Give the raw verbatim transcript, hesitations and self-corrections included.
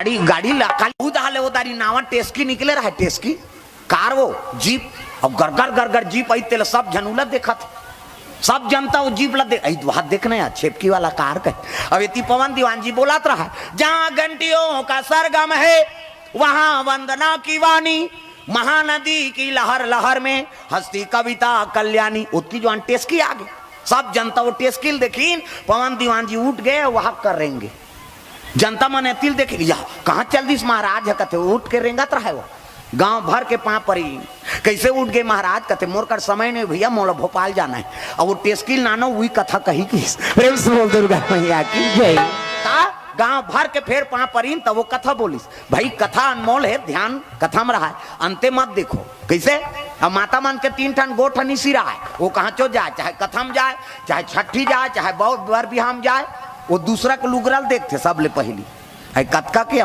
गाड़ी, गाड़ी ला, काली उदा ले उदारी नावा टेस्की निकले रहा, टेस्की, कार वो, जीप, अउ गरगर गरगर जीप आई, तेला सब झन उला देखत, सब जनता वो जीप ला दे, आई वहां देखना यार, छेपकी वाला कार कहे। अब एती पवन दीवान जी बोलत रहा, जहां घंटियों का सरगम है, वहां वंदना की वाणी, महानदी की लहर लहर में हंसती कविता कल्याणी। ओतकी जुवान टेस्की आगे, सब जनता वो टेस्की ल देखिन, पवन दीवान जी उठ गए, वहां करेंगे। जनता मन एती ल देखिन, या कहां चल दिस महाराज ह, कथे उठ के रेंगत रहे वो। गांव भर के पांव परी, कैसे उठ गए महाराज, कथे मोर कर समय नहीं भैया, मोला भोपाल जाना है। अउ वो टेस्की ल नानो उही कथा कही किस। प्रेम से बोल दुर्गा मैया की जय। का गांव भर के फेर पांव परीन, तब वो कथा बोलिस। भाई, कथा अनमोल है, ध्यान कथा में रहा है, अंते मत देखो। कैसे? अब माता मन के तीन ठन गोठ निसी रहा है, वो कहां चो जाए, चाहे कथा में जाए, चाहे छठी जाए, चाहे बहुत बर बिहाम जाए, वो दूसरा के लुगरा ल देखथे सबले पहली। आई कतका के